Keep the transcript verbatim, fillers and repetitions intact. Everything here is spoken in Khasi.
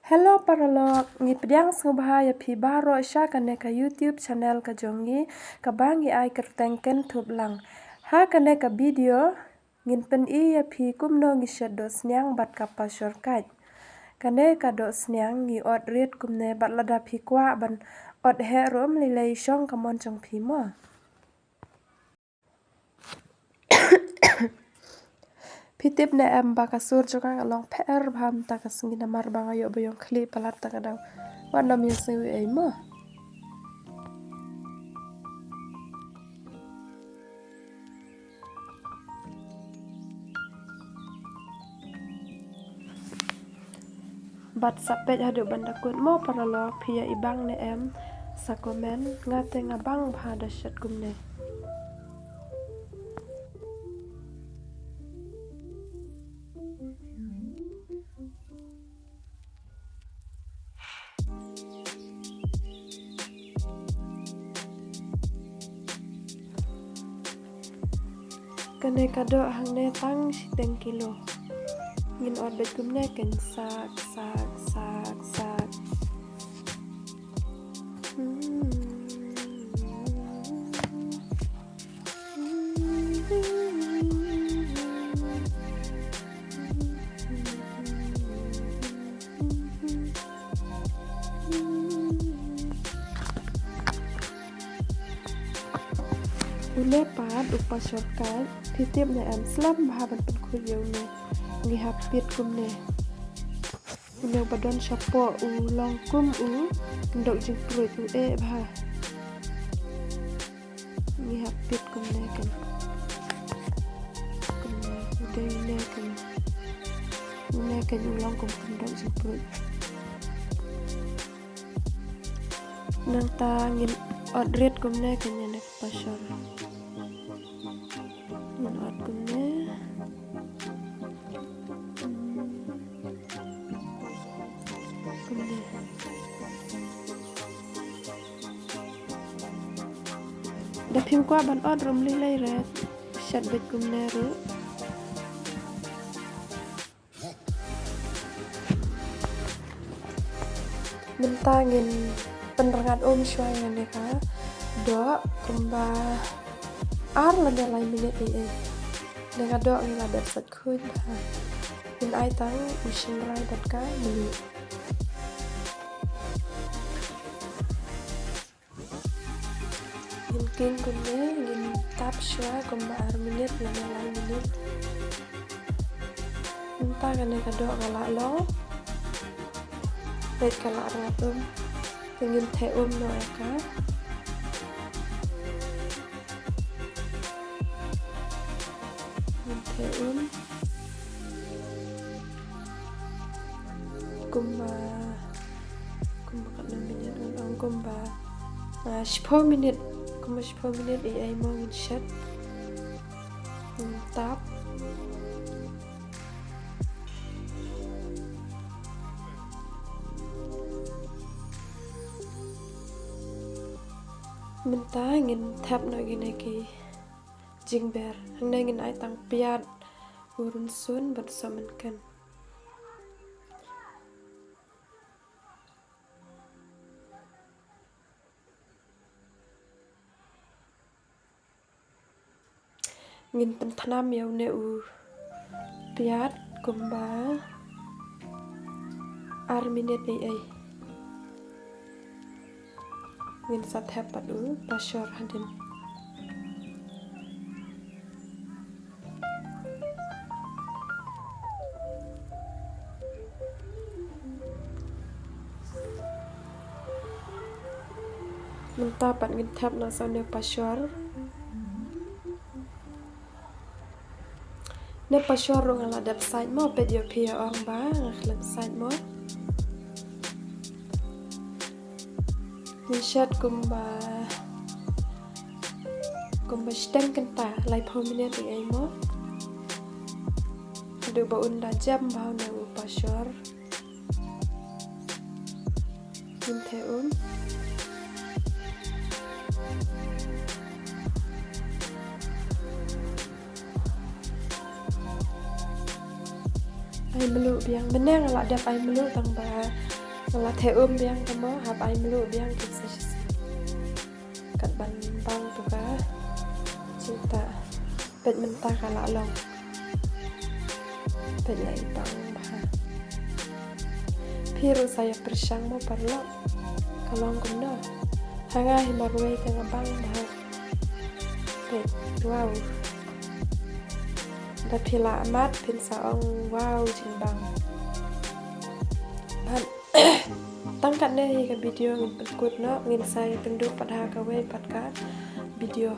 Hello paralok, ngi pdiang sngewbha ïa phi baroh sha kane ka YouTube channel ka jong ngi, kaba ngi ai kyrteng Ken Thup Lang. Ha kane ka video ngin pyni ïa phi kumno ngi shet doh sniang bad ka pashor kait. Kane ka doh sniang ngi ot rit kumne bad lada phi kwah ban ot heh ruh ym lei lei, shong ka mon jong phi mo. Phi tip ne em ba ka sur jong nga ka long pher bha mynta ka sngi namar ba nga ïoh ba ïong khlieh palat ta ka dang. Wat nym ïa sngew ei mo. Bad sa peit haduh ban da kut mo paralok, phi ïa i bang ne em, sa comment. Nga te nga bang bha da shet kumne. Kane ka doh hangne tang shiteng kilo. Ngin ot beit kumne, ken sak, sak, sak, sak. Hmm. Une pat u pashor kait, phi tip ne em, slem bha ban pynkhuid ïa une. Ngi hap pit kumne. Une ba don shapoh u long kum u kyndok jingpruid, u eh bha. Ngi hap pit kumne ken. Kumne, u dei une ken. Une ken u long kum kyndok jingpruid. Nangta ngin ot rit kumne ken ïa ne ka pashor. Ngin ot kumne. Kumne. Da phim kwah ban ot ruh ym lei lei re. Shet beit kumne ruh. Mynta ngin pynrngat um shuwa ïa kane ka doh kumba ar lane lai minit ei ei. Kane ka doh ngi la dep sait khuid bha. Ngin ai tang u shynrai bad ka mluh. Ngin king kumne, ngin tap shuwa kumba ar minit lane lai minit. Mynta kane ka doh ka la long. Peit ka la rngat um. Te ngin theh um noh ïa ka. Ngin theh um. Kumba, kumba katno minit ngan ong, kumba, ah, shiphew minit, kumba shiphew minit ei ei mo ngin shet. Ngin tap. Mynta ngin thep noh kine ki jingber. Hangne ngin ai tang piat, u rynsun bad sohmynken. Ngin pynthnam ïa une u piat kumba ar minit ei ei. Ngin sa thep pat u pashor hadien. Mynta pat ngin thep noh sa une u pashor. Ne pashor ruh nga la dep sait mo, peit ïa phi ong ba nga khlem sait mo. Ngin shet kumba, kumba shiteng kynta, laiphew minit ei ei mo. Haduh ba un da jem bha une u pashor. Ngin theh um. Ai mluh biang, mynne nga la dep ai mluh tang ba nga la theh um biang ka mo, hap ai mluh biang ki sa shisien. Kat ban bang tu ka jingtah. Peit mynta ka la long. Peit la i bang bha. Phi ruh sa ïa pyrshang mo paralok. Ka long kumno. Ha nga hi marwei ka nga bang bha. Peit, wow. Da phi la mad phin sa ong wow jingbang. Bad tang katne hi ka video ngin pynkut noh, ngin sa ïakynduh pat ha kawei pat ka video.